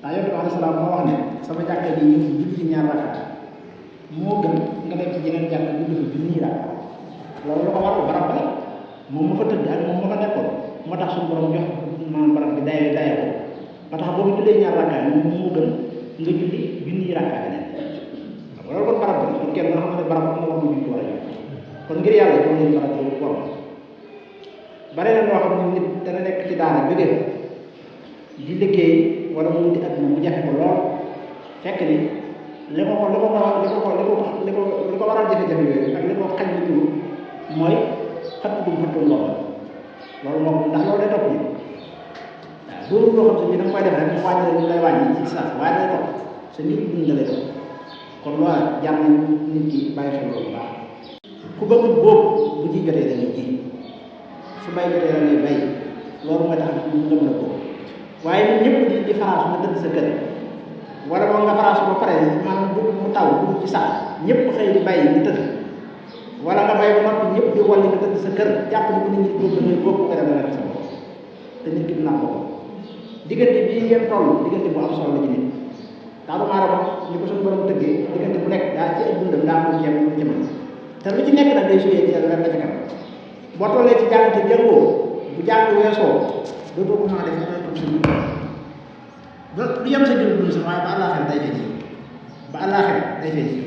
daa yonent bi alayhi salaam moo wax ne sama jàkka ji ñu julli ci ñaar rakka moo gën nga dem ci jeneen jàkka julli fa junni rakka loolu lu ko waral barab ba moom ma fa tëdd ak moom ma fa nekkoon moo tax suñu borom jox maanaam barab bi daye ko ba tax boo jullee ñaar rakka moom moo gën nga julli junni rakka beneen loolu kon barab bi kon kenn nga xam ne barab am na war mu julli war a jox kon ngir yàlla jox leen barab boobu war bare na loo xam ne nit dana nekk ci daara jógee di liggéey wala mu wuti àdduna mu jafe ko lool fekk ni li ko waral jafe-jafe yooyu ak li ko xañ li jur mooy xëtt bu xëttul loolu moom ndax loolu day topp ni waaw loolu loo xam ne da nga koy def rek mu wàññi la lay wàññi ci saa waaye day topp sa nit dund la lay topp kon loolu jar na nit ki bàyyi xel loolu baax ku bëgg boobu bu ji jotee da ngay ji su bay jotee da ngay bay loolu mooy tax ñu nga mën a boobu waaye ñun ñëpp di faraasu nga tëdd sa kër wala boog nga faraasu ba pare maanaam mu taw dugg ci sax ñëpp xëy di bay di tëdd wala nga bay ba noppi ñëpp di walli nga tëdd sa kër jàpp ni bu nit ñi góob da ngay góob nga dem rek sa bopp te nit ki dina ko diggante bii ngeen toll diggante bu am solo la ci nit daalu maarama ñu ko suñu borom tëggee diggante bu nekk daa ci ay dundam daa ko ceeb lu ci mën te lu ci nekk nag day suyee ci la ca kanam boo tollee ci jàng te jàngoo bu jàng weesoo dootoo ko mën a def dana toog sa dund ba du yem sa jël dund sax waaye ba àllaaxira day fay ci ba àllaaxira day fay ci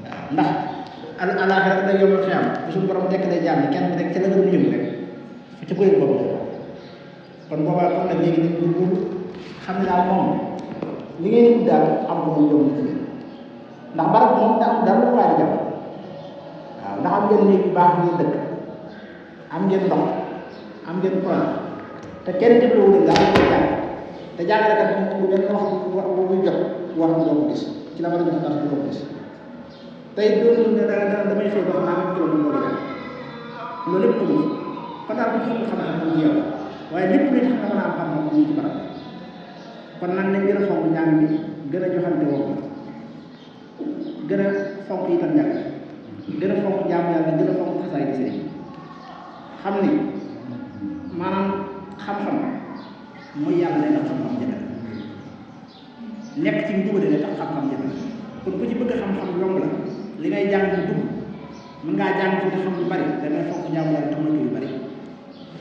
waaw ndax àllaaxira day yombal xiyam bu suñu borom dekk lay jàmm kenn ku nekk ca la nga doon yëngu rek fi ca bëri boobu kon boobaa kon nag léegi nañ góorgóorlu xam ne daal moom li ngeen di daal am ko moom yomb na ndax barab moom daa am dara lu waay di jàpp waaw ndax am ngeen néeg yu baax ngeen dëkk am ngeen ndox am ngeen courant te kenn jëflewul leen daal di jàng te jàngalekat bu benn wax bu muy jot wax doo ko gis ci la war a jox ndax doo ko gis tey doon ne damay xëy ba xam naa ko moo di jàng loolu lépp amul kon daal bu ci xam-xam mu ci yow waaye lépp luy tax nga mën a am xam-xam mu ci barab kon nag nañ gën a fonk njàng mi gën a joxante woo gën a fonk itam njàng gën a fonk jaamu yàlla gën a fonk xasaay di sëriñ xam ni maanaam xam-xam mooy yàlla day tax xam-xam jafe nekk ci njubale day tax xam-xam jafe kon ku ci bëgg xam-xam yomb la li ngay jàng bu dugg mën ngaa jàng ci xam lu bari da ngay fonk jaamu yàlla tax na yu bari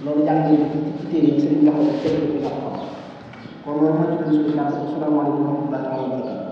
loolu jàng ci téere yi sëriñ nga ko teg ko xam-xam kon loolu mooy ci suñu kàddu asalaamaaleykum wa rahmatullahi wa barakatuh